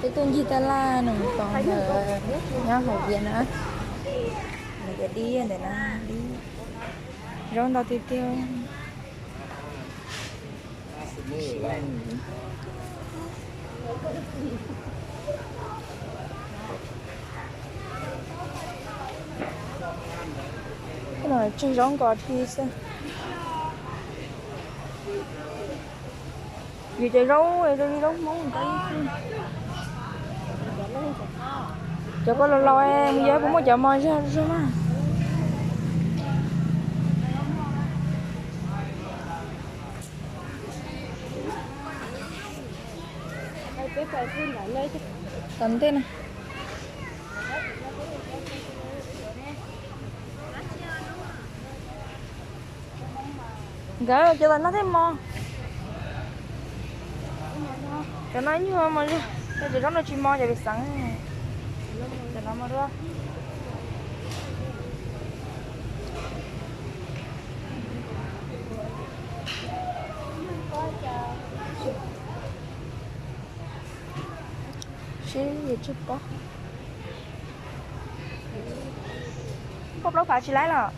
Peb tuaj ncig taj laj nws mus tod ntawm nyob hauv vias na. Nws cov dib ntawm na, dib zaub ntau tiag tiag. Tseg zaub nkos dhi xwb. Yus cov zaub zoo li zaub Hmoob ko ib txwm. Cov ko laus laus mus yog puas muaj cov mos zog zog na. Tom ntej no. Nkawd cov tom no thiab mos. Cov no nyuag mos zog, cov zaub no tsis mos, cov pem xeev. Cov no mos dua. Seb yuav tseg pob. Pob plaub phav tsis laib los?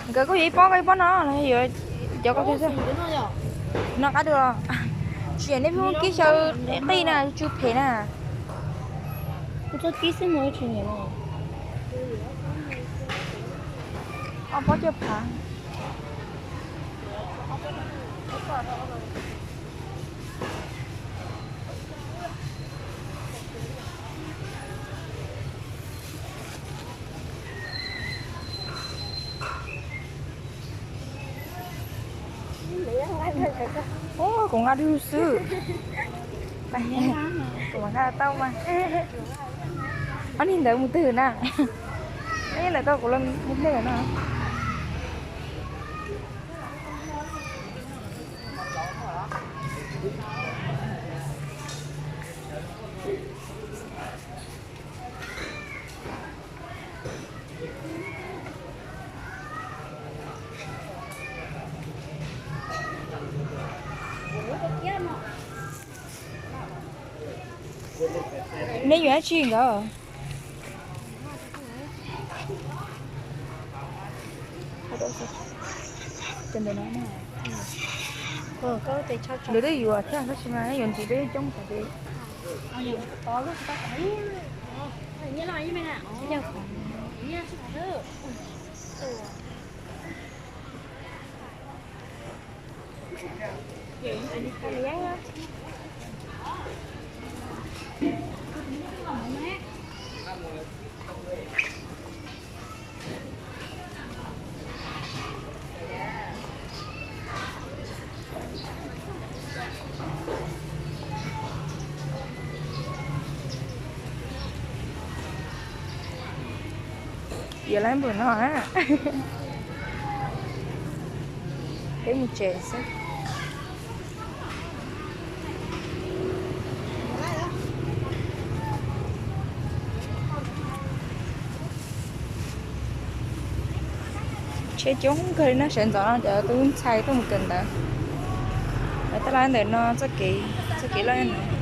Nkawd kuj yuav ib pob koj ib pob no los yuav cov ko thiab xwb. No qab dua los? Tsis yog nej pheej kib xyaw qij na, tsw phem na. Kuv txhob kib xwb mas tsis nyiam no. Ob pob cuaj phav. Kuv nqa dwb xwb. Kuv mam nqa tau mas. Ob niag ntawd mus twg na? Ib lawv tau kuv los mus hle no. Nej yuav dab tsi nkawd? Lawv twb yuav thiab tab sis mas yuav ntxiv peb coob tas ces. Yuav lawm npaum no na. Peb mus tsev xwb. Tsheb coob kawg li na, sawv ntxov no cov tub ntxhais tuaj mus kawm ntawv. Lawv tab laj ntawm no txoj kev, txoj kev loj no.